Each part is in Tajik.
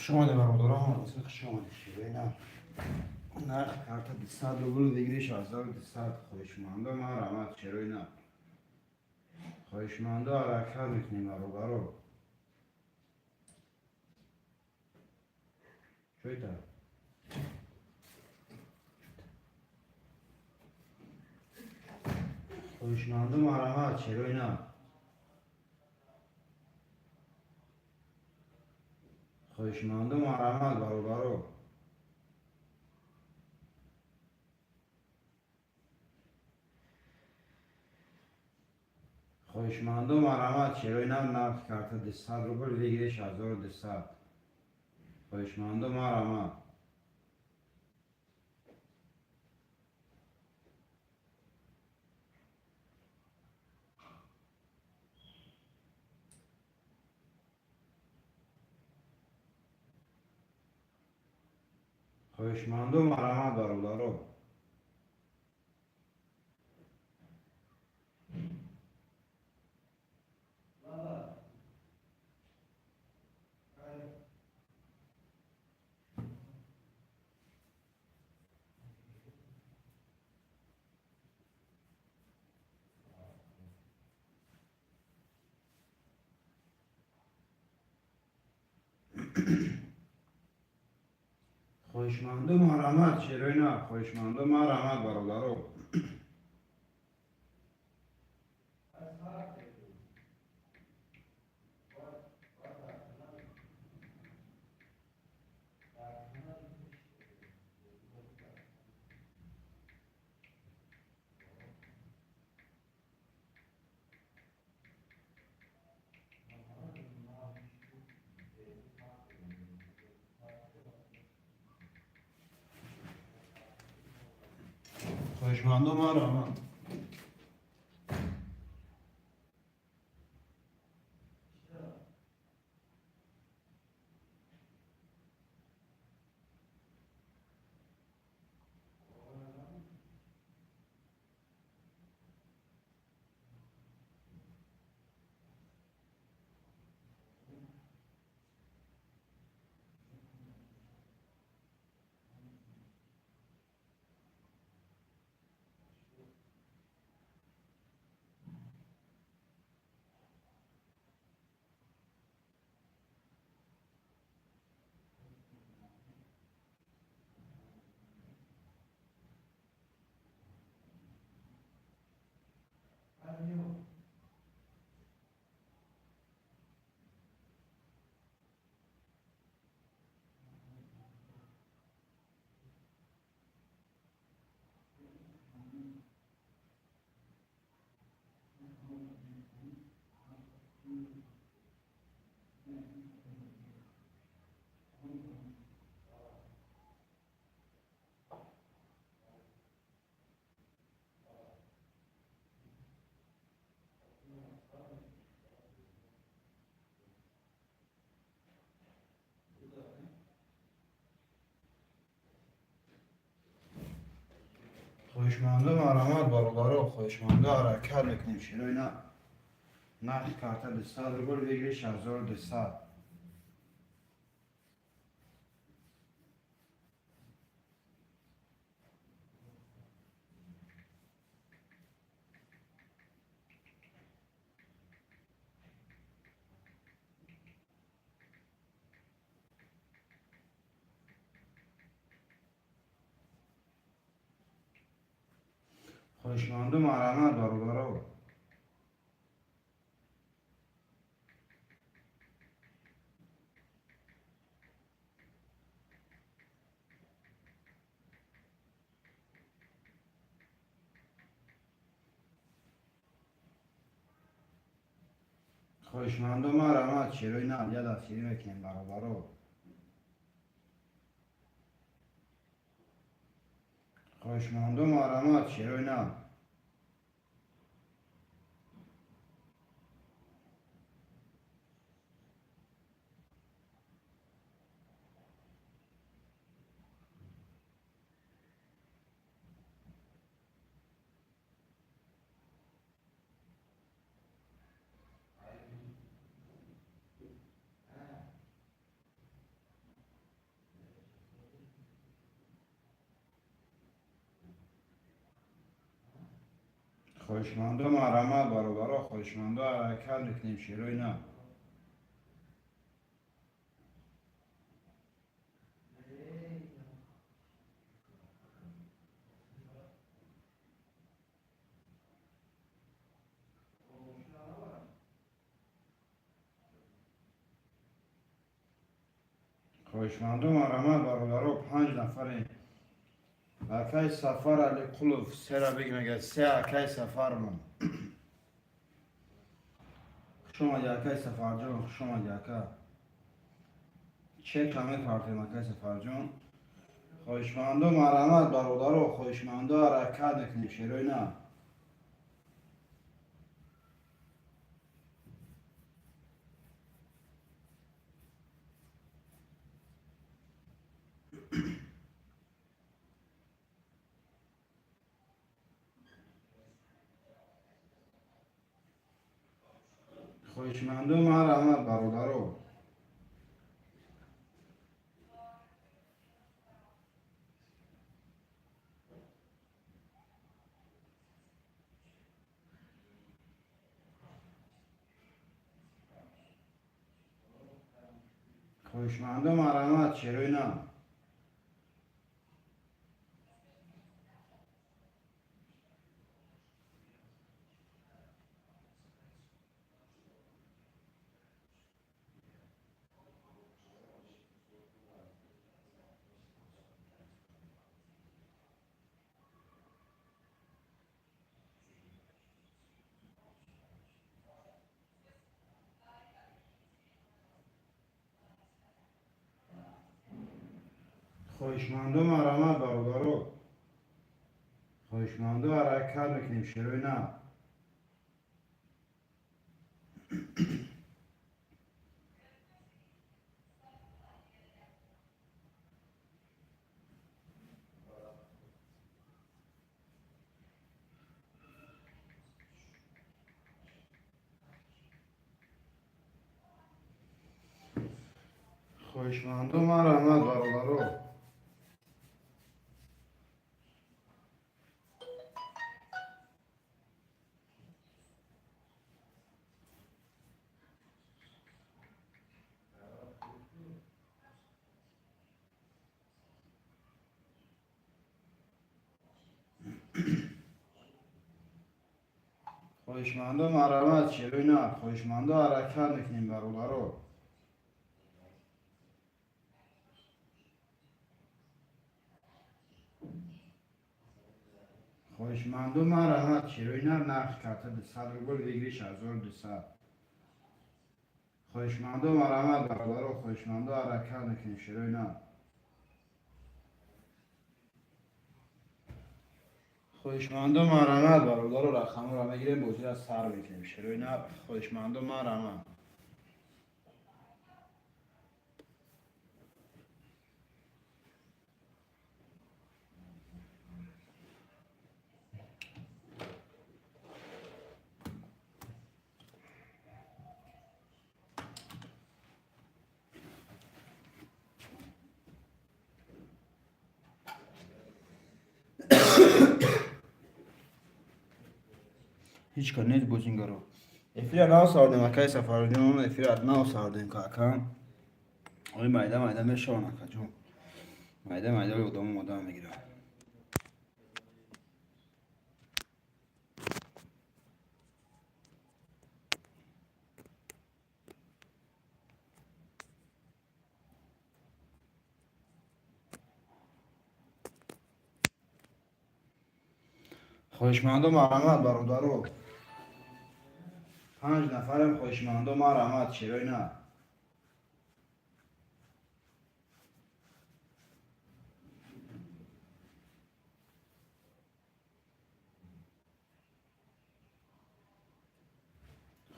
Хуш омадед, бародаро, ҳаматон хуш омадед. Шерои нав. Нарх карта 200 рубл, выигрыш 1200. Хоҳишмандо, марҳамат, шерои нав. Хоҳишмандо, ҳаракат мекунем, бародаро. Что это? Хоҳишмандо, марҳамат, шерои нав. Хоҳишмандо, марҳамат, бародаро. Хоҳишмандо, марҳамат, шерои нав. Нарх карта 200 рубл, выигрыш 1200. Хоҳишмандо, марҳамат. Хоҳишмандо, марҳамат, бародаро. Хоҳишмандо, марҳамат, шерои нав. Хоҳишмандо, марҳамат, бародаро. Хоҳишмандо, марҳамат. Хоҳишмандо, марҳамат, бародаро. Хоҳишмандо, ҳаракат мекунем, шерои нав. Нархи карта 200 рубл, выигрыш 1200. Хоҳишмандо, марҳамат, бародаро. Хоҳишмандо, марҳамат, шерои нав. Я дастгирӣ мекунем, бародаро. Хоҳишмандо, марҳамат, шерои нав. Хоҳишмандо, марҳамат, бародаро, хоҳишмандо, ҳаракат мекунем, шерои на. Хоҳишмандо, марҳамат, бародаро, панҷ нафарем. Акай Сафар Алиқулов, сера биг мега, се акай Сафармон. Хуш омади, акай Сафарҷон, хуш омади, ака. Чека мепартем, акай Сафарҷон. Хоҳишмандо, марҳамат, бародаро, хоҳишмандо, ҳаракат мекунем, шерои на. Хоҳишмандо, марҳамат, бародаро. Хоҳишмандо, марҳамат, шерои на. Хоҳишмандо, марҳамат, бародаро. Хоҳишмандо, ҳаракат мекунем, шерои на. Хоҳишмандо, марҳамат, бародаро. Хоҳишмандо, марҳамат, шерои на. Хоҳишмандо, ҳаракат мекунем, бародаро. Хоҳишмандо, марҳамат, шерои нар, нархи карта 200 рубл, выигрыш 1200. Хоҳишмандо, марҳамат, бародаро, хоҳишмандо, ҳаракат мекунем, шерои нар. Хоҳишмандо, марҳамат, бародаро, рақамҳоро мегирем, бозиро сар мекунем, шерои нар. Хоҳишмандо, марҳамат. Ҳеҷ кор нест, бозингаро. Эфира нав сардем, акай Сафарҷон, эфира нав сардем, кака. Ой, майда майда мешаванд, акаҷон. Майда майда одамо одам мегирад. Хоҳишмандо, марҳамат, бародаро. Панҷ нафарем, хоҳишмандо, марҳамат, шерои на.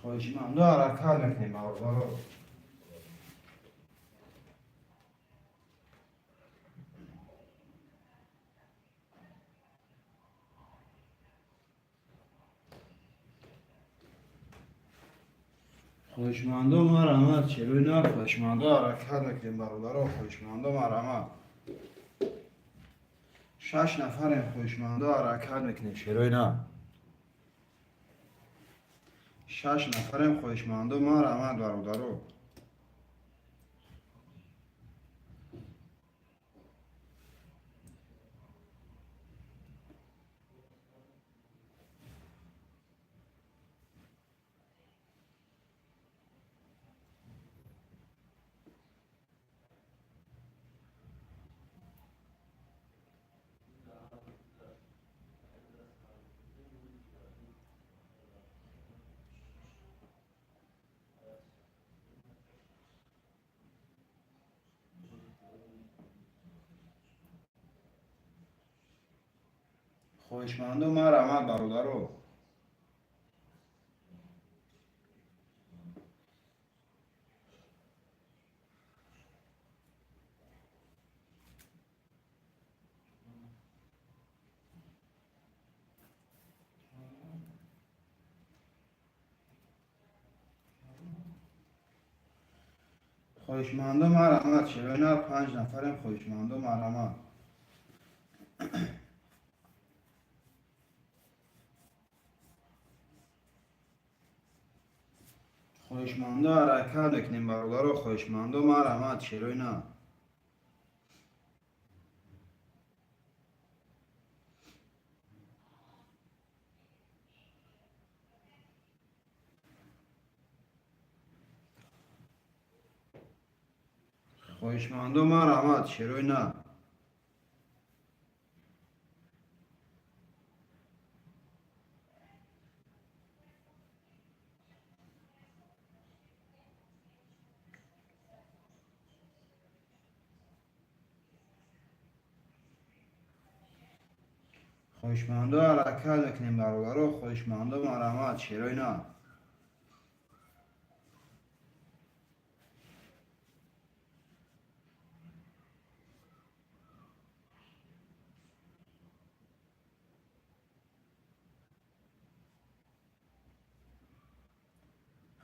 Хоҳишмандо, ҳаракат мекунем, бародаро. Хоҳишмандо, марҳамат, шерои на. Хоҳишмандо, ҳаракат мекунем, бародаро. Хоҳишмандо, марҳамат. Шаш нафарем, хоҳишмандо, ҳаракат мекунем, шерои на. Шаш нафарем, хоҳишмандо, марҳамат, бародаро. Хоҳишмандо, марҳамат, бародаро. Хоҳишмандо, марҳамат, шероина, панҷ нафарем, хоҳишмандо, марҳамат. Хоҳишмандо, ҳаракат мекунем, бародаро, хоҳишмандо, марҳамат, шероина. Хоҳишмандо, марҳамат, шероина. Хоҳишмандо, ҳаракат мекунем, бародаро, хоҳишмандо, марҳамат, шероина.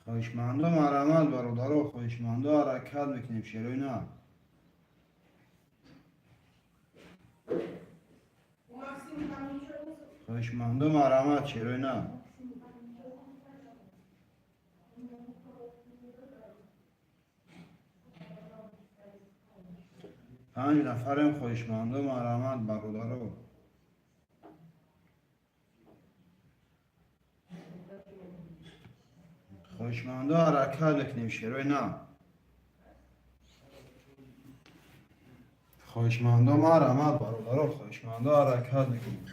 Хоҳишмандо, марҳамат, бародаро, хоҳишмандо, ҳаракат мекунем, шероина. Хоҳишмандо, марҳамат, шероина. Панҷ нафарем, хоҳишмандо, марҳамат, бародаро. Хоҳишмандо, ҳаракат мекунем, шероина. Хоҳишмандо, марҳамат, бародаро, хоҳишмандо, ҳаракат мекунем.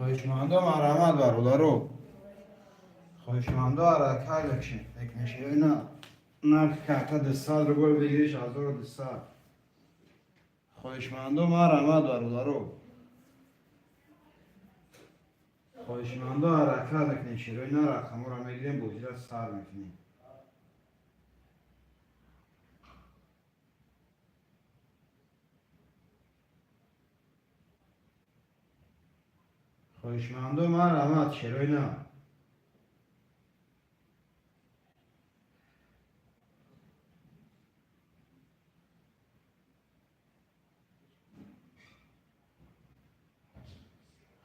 Хоҳишмандо марҳамат, бародаро. Хоҳишмандо, ҳаракат мекушем. Мекунем нархи карта 200 рубл, выигрыш 1200. Хоҳишмандо, марҳамат, бародаро. Хоҳишмандо, ҳаракат мекунем. Широи на рақаморо мегирем, бозира сар мекунем. Хоҳишмандо, марҳамат, шерои на.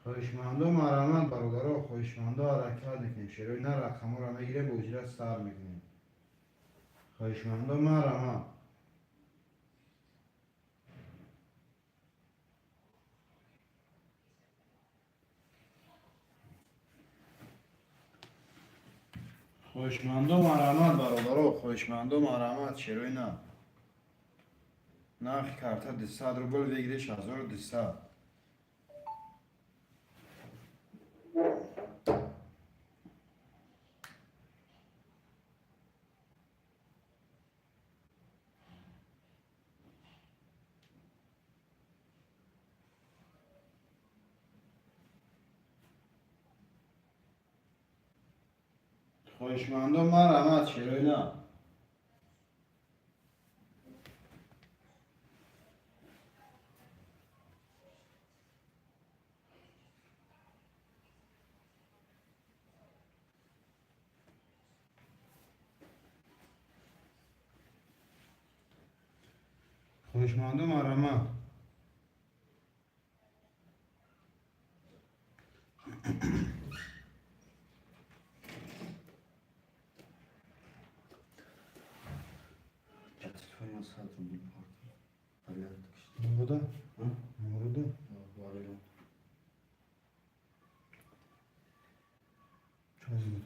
Хоҳишмандо, марҳамат, бародаро. Хоҳишмандо, ҳаракат мекунем. Шерои на рақаморо мегирем, бозира сар мекунем. Хоҳишмандо, марҳамат. Хоҳишмандо, марҳамат, бародаро. Хоҳишмандо, марҳамат, шерои на. Нархи карта 200 рубл, выигрыш 1200. Хоҳишмандо, марҳамат, шерои на. Хоҳишмандо, марҳамат. Numurda? Numurda? Чанд буд?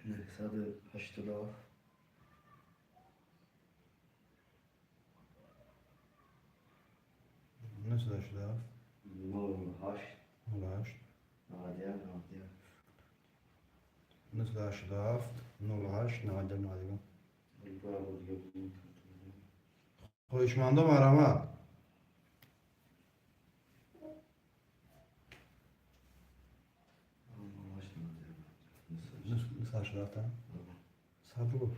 987. 987. 08. 08. 91 91. 987 08 91 91. Хоҳишмандо, марҳамат. 987 сад рубл.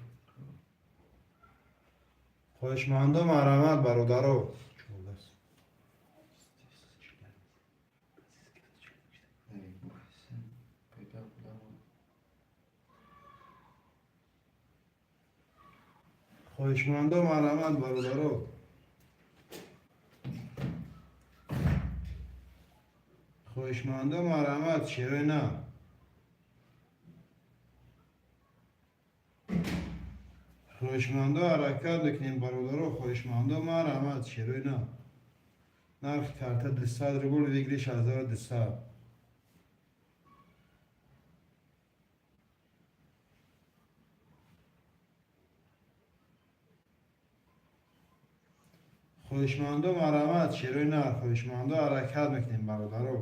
Хоҳишмандо, марҳамат, бародаро. Чордаст. Хоҳишмандо, марҳамат, бародаро. Хоҳишмандо, марҳамат, шерои на. Хоҳишмандо, ҳаракат мекунем, бародаро. Хоҳишмандо, марҳамат, шерои на. Нархи карта 200 рубл, выигрыш 1200. Хоҳишмандо, марҳамат, шерои нар. Хоҳишмандо, ҳаракат мекунем, бародаро.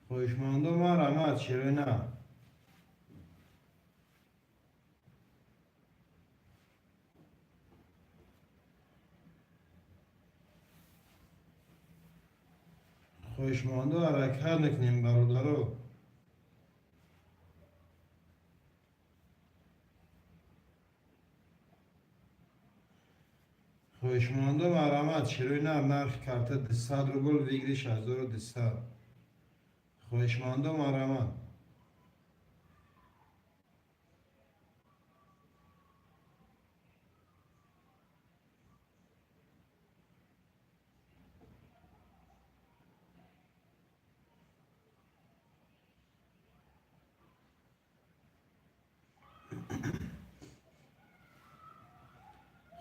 Хоҳишмандо, марҳамат, шерои на. Хоҳишмандо, ҳаракат мекунем, бародаро. Хоҳишмандо, марҳамат, шерои нар. Нархи карта 200 рубл, выигрыш 1200. Хоҳишмандо, марҳамат.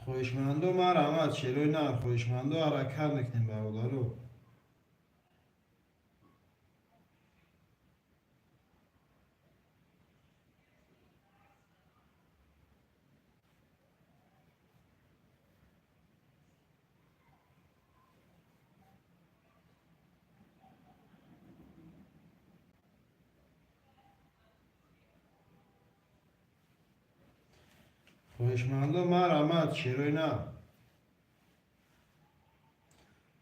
Хоҳишмандо, марҳамат, шерои нар. Хоҳишмандо, ҳаракат мекунем, бародаро. Хоҳишмандо, марҳамат, шерои нав.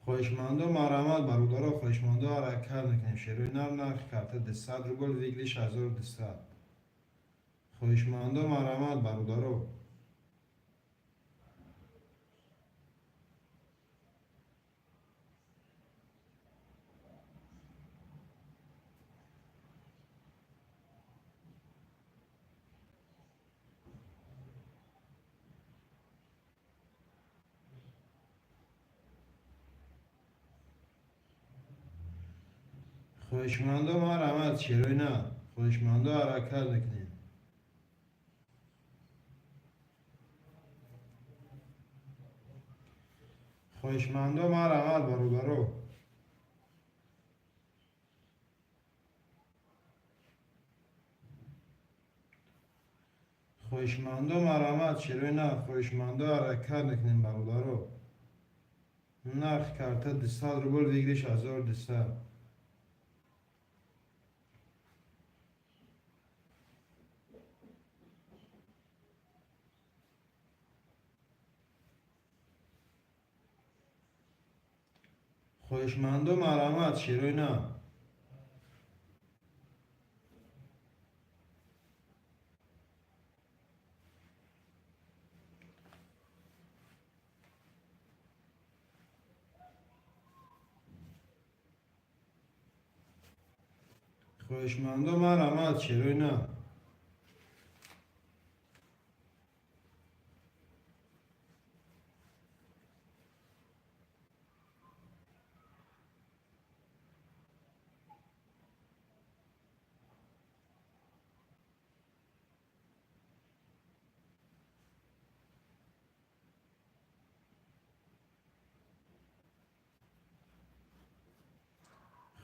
Хоҳишмандо, марҳамат, бародаро, хоҳишмандо, ҳаракат мекунем. Шерои нав, нархи карта 200 рубл, выигрыш 1200. Хоҳишмандо, марҳамат, бародаро. Хоҳишмандо, марҳамат, шерои нав. Хоҳишмандо, ҳаракат мекунем. Хоҳишмандо, марҳамат, бародаро. Хоҳишмандо, марҳамат, шерои нав. Хоҳишмандо, ҳаракат мекунем, бародаро. Нархи карта 200 рубл, выигрыш 1200. Хоҳишмандо, марҳамат, шерои нав. Хоҳишмандо, марҳамат, шерои нав.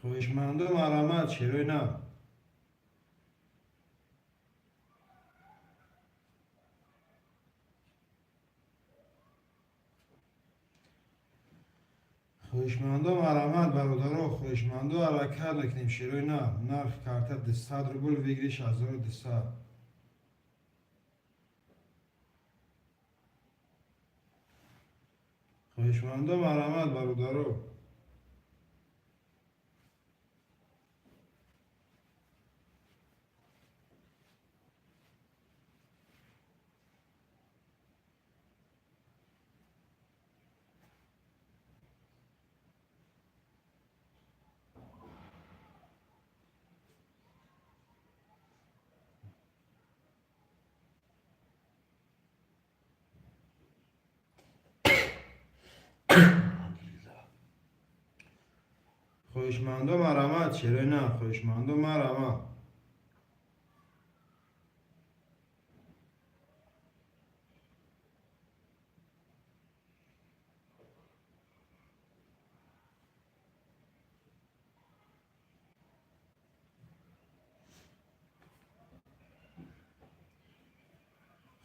Хоҳишмандо, марҳамат, шерои нав. Хоҳишмандо, марҳамат, бародаро, хоҳишмандо, ҳаракат мекунем, шерои нав. Нархи карта 200 рубл, выигрыш 1200. Хоҳишмандо, марҳамат, бародаро. Хоҳишмандо, марҳамат, шерои нав. Хоҳишмандо, марҳамат.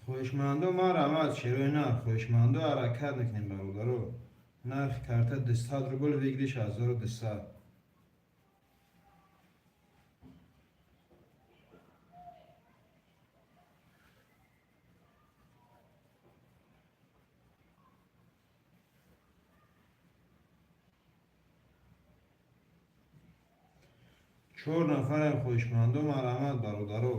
Хоҳишмандо, марҳамат, шерои нав. Хоҳишмандо, ҳаракат мекунем, бародаро. Нархи карта 200 рубл, выигрыш 1200. Чор нафарем, хоҳишмандо, марҳамат, бародаро.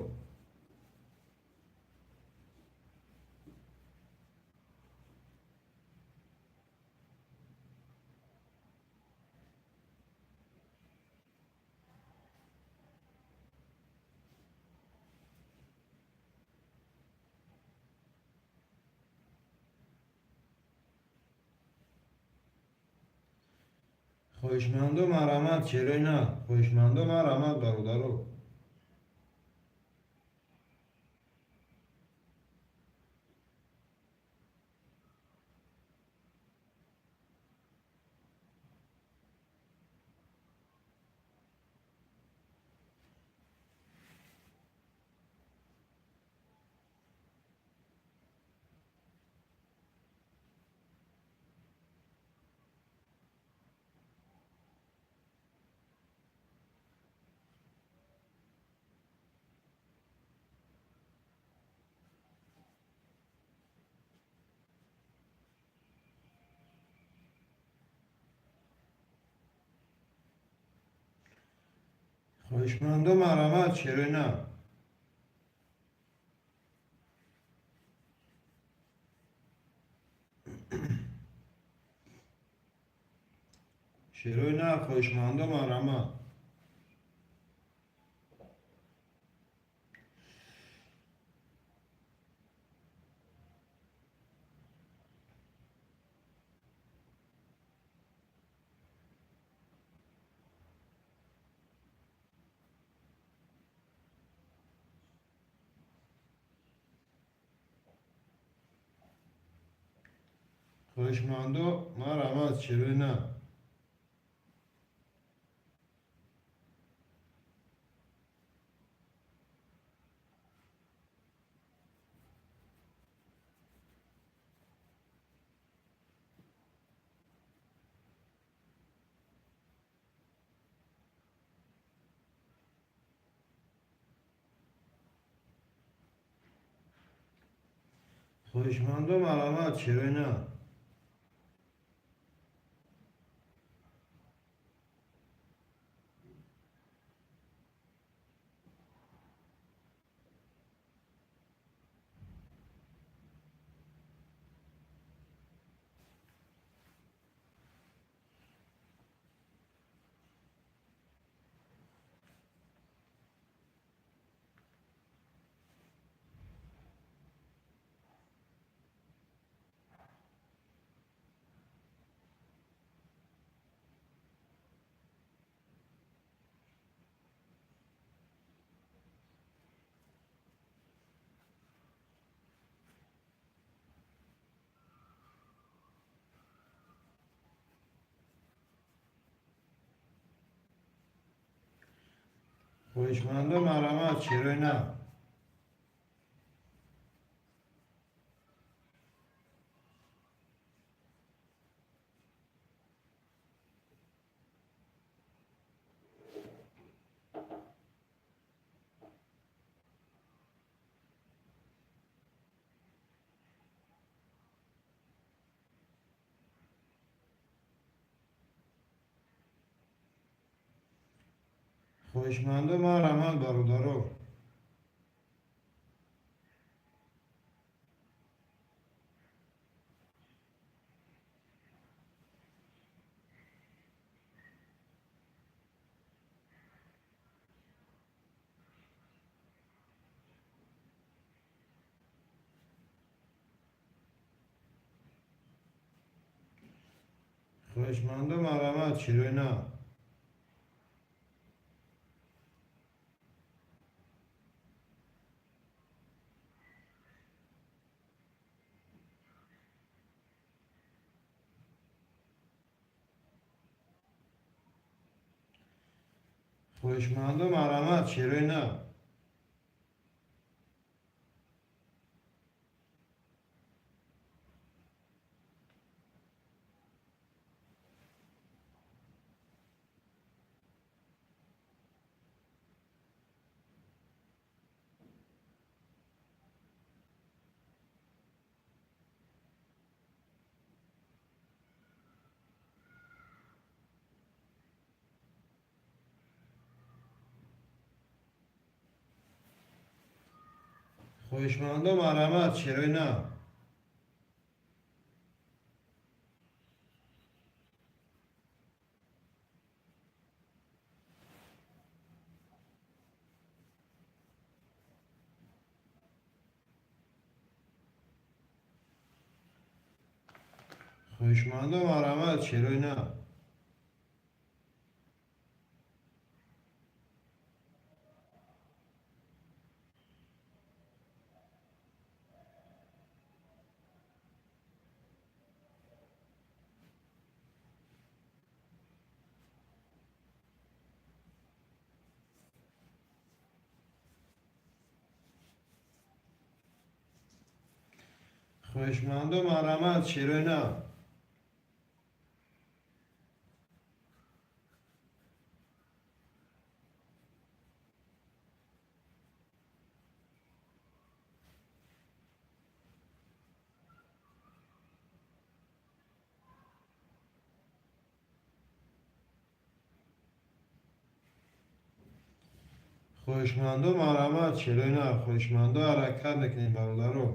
Хоҳишмандо, марҳамат, шерои нав. Хоҳишмандо, марҳамат, бародаро. Хоҳишмандо, марҳамат, шерои нар. Шерои нар, хоҳишмандо, марҳамат. Хоҳишмандо, марҳамат, шерои нар. Хоҳишмандо, марҳамат, шерои нар. Хоҳишмандо, марҳамат, шерои нар. Хоҳишмандо, марҳамат, бародаро. Хоҳишмандо, марҳамат, шерои нар. Хоҳишмандо, марҳамат, шерои нар. Хоҳишмандо, марҳамат, шерои нар. Хоҳишмандо, марҳамат, шерои нар. Хоҳишмандо, марҳамат, шерои нар. Хоҳишмандо, марҳамат, шерои нав. Хоҳишмандо, ҳаракат мекунем, бародаро.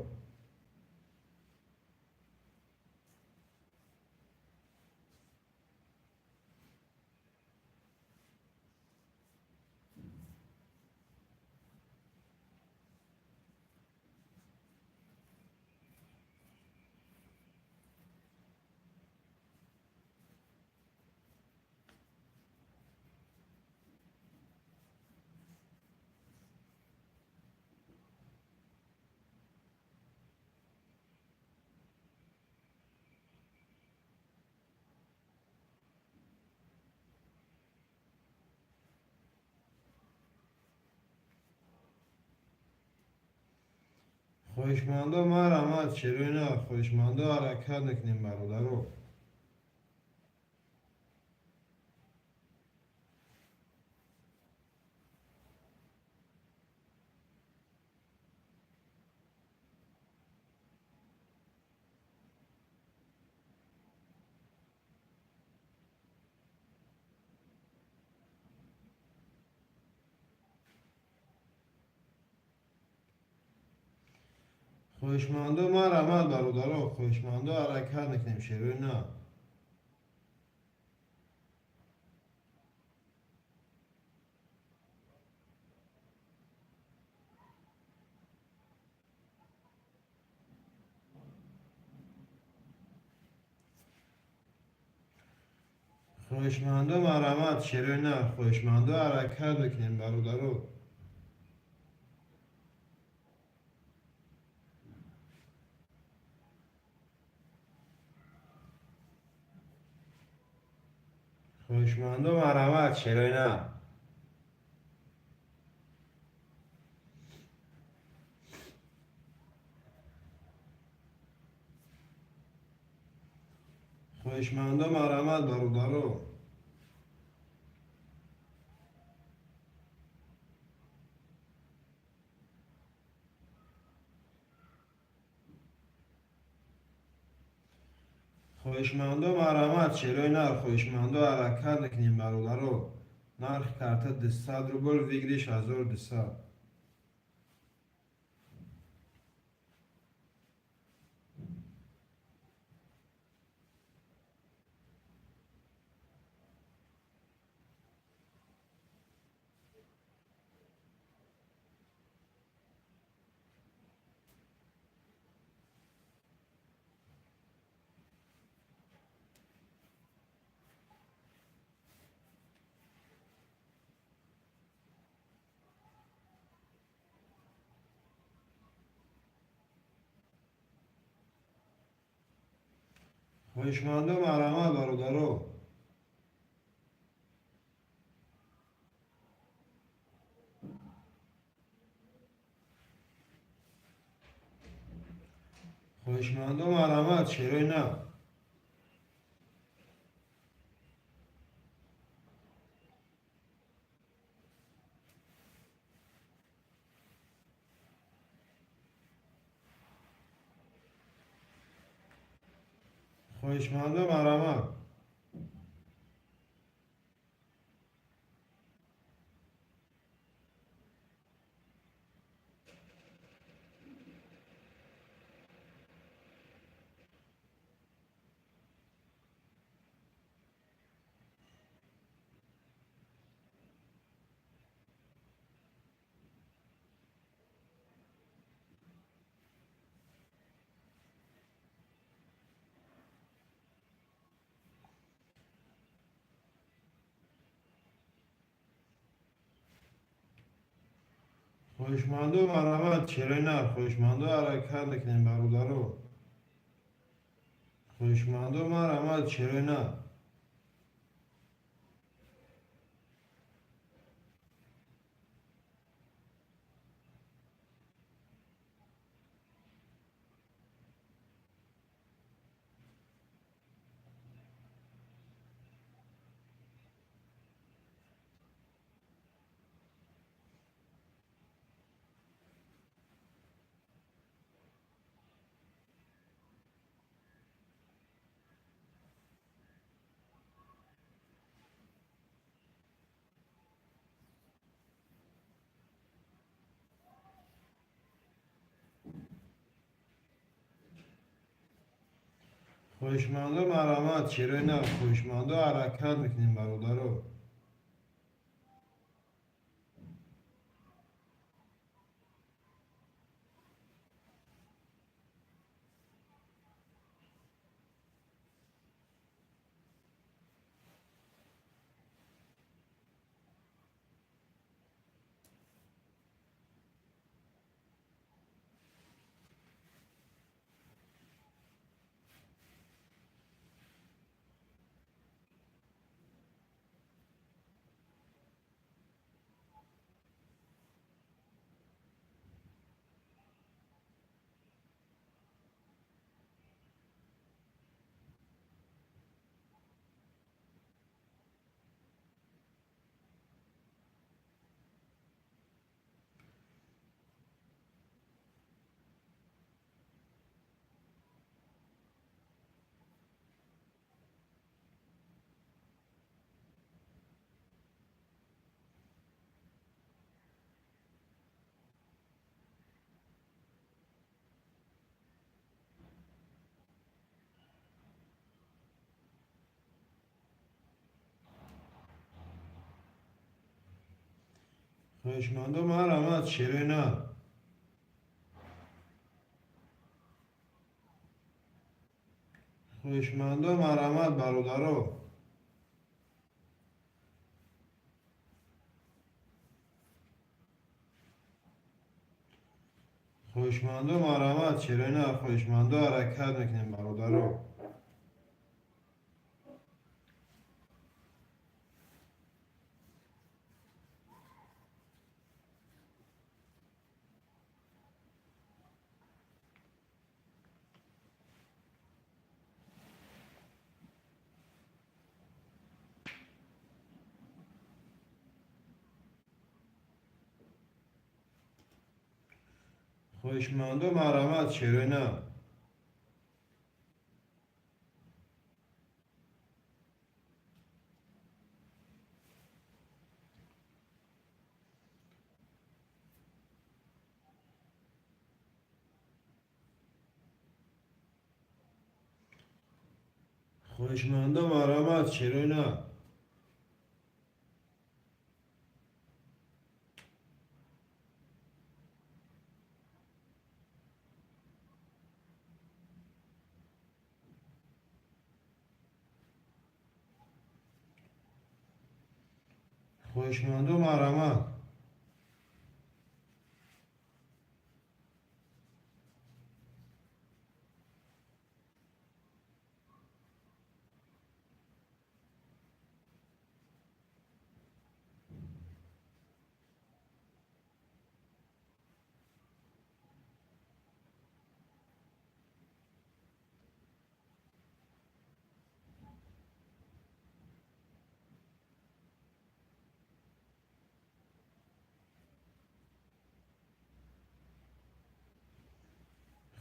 Хоҳишмандо, марҳамат, шерои нав. Хоҳишмандо, ҳаракат мекунем, бародаро. Хоҳишмандо, марҳамат, бародаро. Хоҳишмандо, ҳаракат мекунем, шерои нав. Хоҳишмандо, марҳамат, шерои нав. Хоҳишмандо, ҳаракат мекунем, бародаро. Хоҳишмандо, марҳамат, шерои нав. Хоҳишмандо, марҳамат, бародаро. Хоҳишмандо, марҳамат, шерои нав. Хоҳишмандо, ҳаракат мекунем, бародаро. Нархи карта 200 рубл, выигрыш 1200. Хоҳишмандо, марҳамат, бародаро. Хоҳишмандо, марҳамат, шерои нав. Хоҳишмандо, марҳамат. Хоҳишмандо, марҳамат, шерои нав. Хоҳишмандо, ҳаракат мекунем, бародаро. Хоҳишмандо, марҳамат, шерои нав. Хоҳишмандо, марҳамат, шерои нар. Хоҳишмандо, ҳаракат мекунем, бародаро. Хоҳишмандо, марҳамат, шерои нар. Хоҳишмандо, марҳамат, бародаро. Хоҳишмандо, марҳамат, шерои нар. Хоҳишмандо, ҳаракат мекунем, бародаро. Хоҳишмандо, марҳамат, шерои нар. Хоҳишмандо, марҳамат, шерои нар. Хоҳишмандо, марҳамат.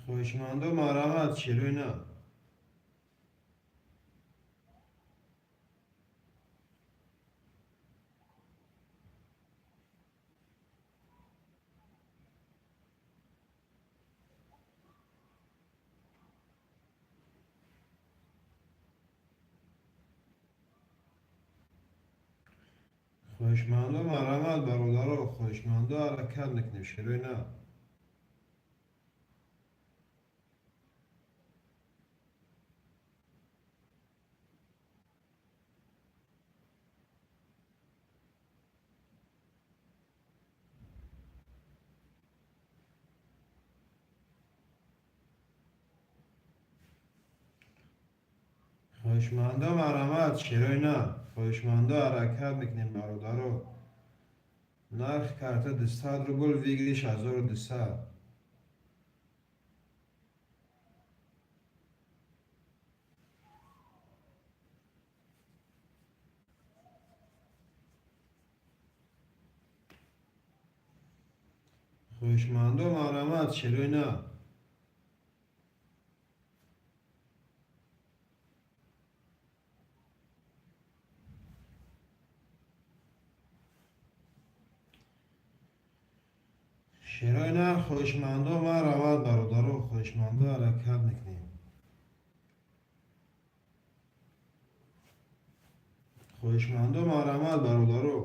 Хоҳишмандо, марҳамат, шерои нар. Хоҳишмандо, марҳамат, бародаро. Хоҳишмандо, ҳаракат мекунем, шерои нар. Хоҳишмандо, марҳамат, шерои нар. Хоҳишмандо, ҳаракат мекунем, бародаро. Нархи карта 200 рубл, выигрыш 1200. Хоҳишмандо, марҳамат, шерои нар. Шерои нар, хоҳишмандо, марҳамат, бародаро. Хоҳишмандо, ҳаракат мекунем. Хоҳишмандо, марҳамат, бародаро.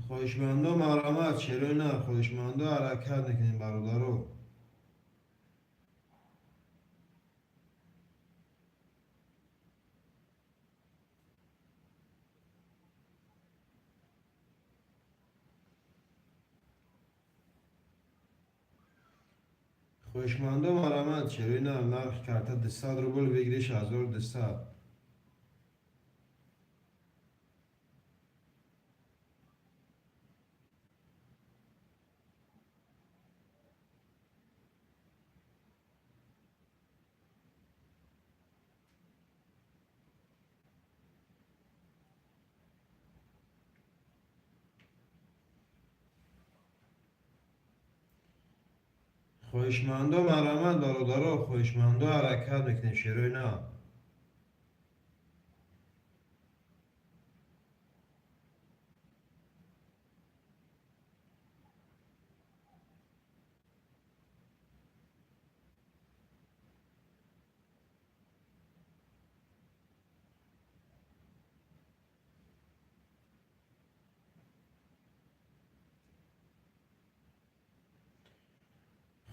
Хоҳишмандо, марҳамат, шерои нар. Хоҳишмандо, ҳаракат мекунем, бародаро. Хоҳишмандо, марҳамат, шерои нар. Нархи карта 200 рубл, выигрыш 1200. Хоҳишмандо, марҳамат, бародаро. Хоҳишмандо, ҳаракат мекунем, шерои нав.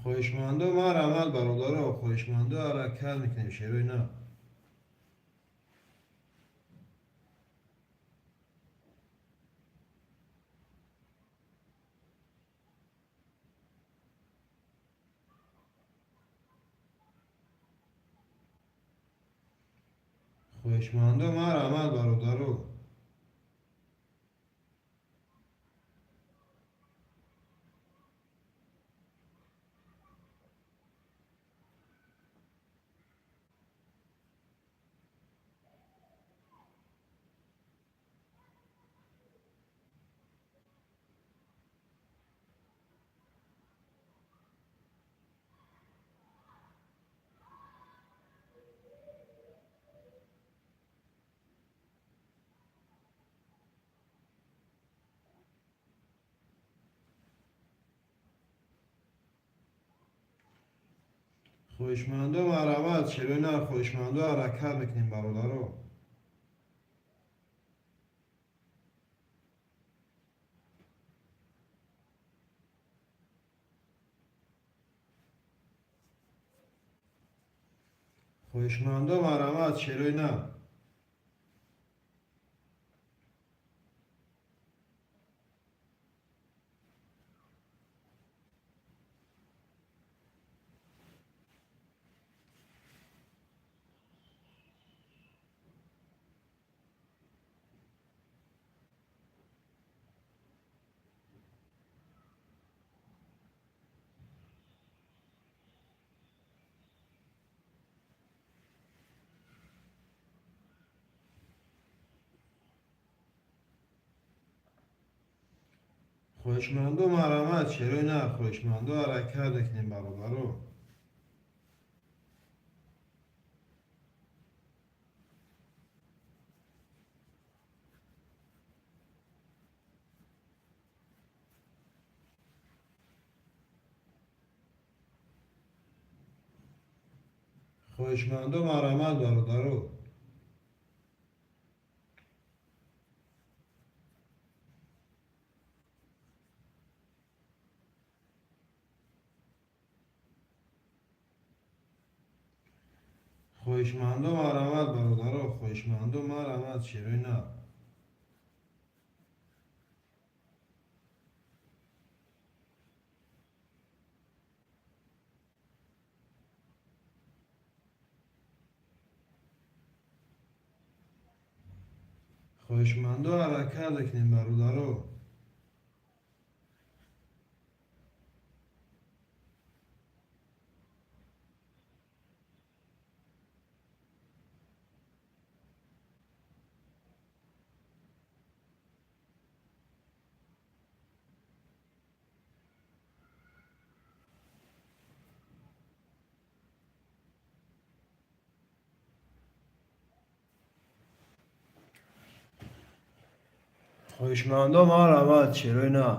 Хоҳишмандо, марҳамат, бародаро. Хоҳишмандо, ҳаракат мекунем, шерои нав. Хоҳишмандо, марҳамат, бародаро. Хоҳишмандо, марҳамат, шерои нар. Хоҳишмандо, ҳаракат мекунем, бародаро. Хоҳишмандо, марҳамат, шерои нар. Хоҳишмандо, марҳамат, шерои нар. Хоҳишмандо, ҳаракат мекунем, бародаро. Хоҳишмандо, марҳамат, бародаро. Хоҳишмандо, марҳамат, бародаро. Хоҳишмандо, марҳамат, шерои нар. Хоҳишмандо, ҳаракат мекунем, бародаро. Хоҳишмандо, марҳамат, шерои нар.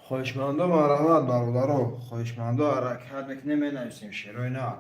Хоҳишмандо, марҳамат, бародаро, хоҳишмандо, ҳаракат мекунем, менависем шерои нар.